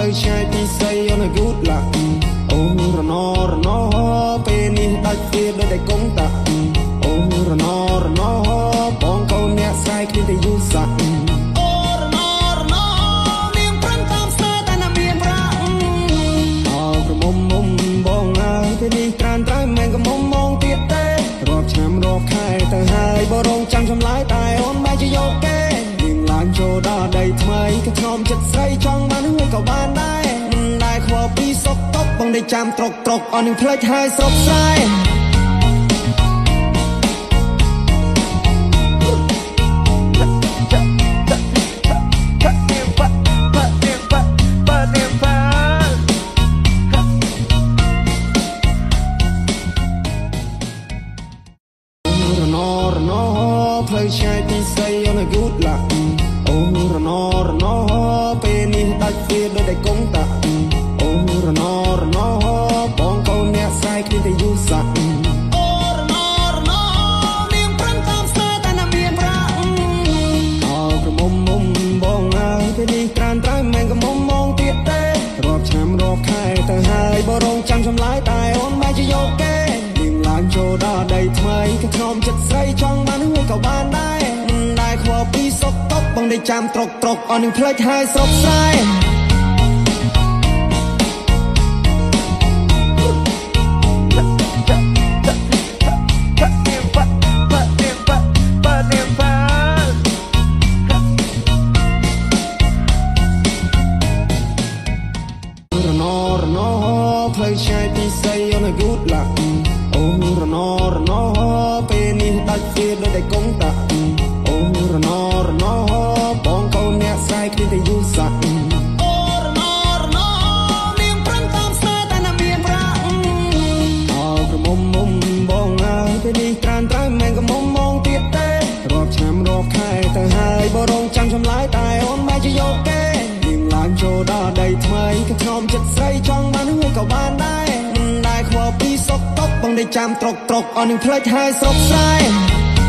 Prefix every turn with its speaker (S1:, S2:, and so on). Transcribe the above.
S1: លូវឆ្ងាយពីស្រីអូន good luck អូរណរណពេលនេះដាច់វាដូចតែកុងតាក់អូរណរណបងកូនអ្នកស្រែគ្មានតែយូសាក់អូរណរណនាងប្រឹងតាមស្នេហ៍តែណាមានប្រាក់អោក្រមុំមុំបងអើយពេលនេះត្រានត្រៃមិនក៏មុំមងទៀតទេរាប់ឆ្នាំរាប់ខែទៅហើយបរងចាំចម្លើយតែអូនបែរជាយកគេនាងឡើងចូលដល់ដីថ្មីក៏ធ្នមចិត្តស្រីចង់បានហើយក៏បានដែរមិនដែលខ្វល់ពីសុកតុកបងដេកចាំត្រុកត្រុកអស់នឹងផ្លេចហើយស្រុកស្រែ រណរណផ្លូវឆ្ងាយពីស្រីអូន good luck អូរណរណពេលនេះដាច់វាដូចតែកុងតាក់អូរណរណបងកូនអ្នកស្រែគ្មានតែយូសាក់អូរណរណនាងប្រឹងតាមស្នេហ៍តែណាមានប្រាក់អោក្រមុំមុំបងអើយពេលនេះត្រានត្រៃមិនក៏មុំមងទៀតទេរាប់ឆ្នាំរាប់ខែទៅហើយបរងចាំចម្លើយតែអូនបែរជាយកគេនាងឡើងចូលដល់ដីថ្មីក៏ធ្នមចិត្តស្រីចង់បានហើយក៏បានដែរមិនដែលខ្វល់ពីសុកតុកបងដេកចាំត្រុកត្រុកអស់នឹងផ្លេចហើយស្រុកស្រែ រណរណផ្លូវឆ្ងាយពីស្រីអូន good luck អូរណរណពេលនេះដាច់វាដូចតែកុងតាក់អូរណរណបងកូនអ្នកស្រែគ្មានតែយូសាក់អូរណរណនាងប្រឹងតាមស្នេហ៍តែណាមានប្រាក់អោក្រមុំមុំបងអើយពេលនេះត្រានត្រៃមិនក៏មុំមងទៀតទេរាប់ឆ្នាំរាប់ខែទៅហើយបរងចាំចម្លើយតែអូនបែរជាយកគេនាងឡើងចូលដល់ដីថ្មីក៏ធ្នមចិត្តស្រីចង់បានហើយក៏បានដែរមិនដែលខ្វល់ពីសុកតុកបងដេកចាំត្រុកត្រុកអស់នឹងផ្លេចហើយស្រុកស្រែ។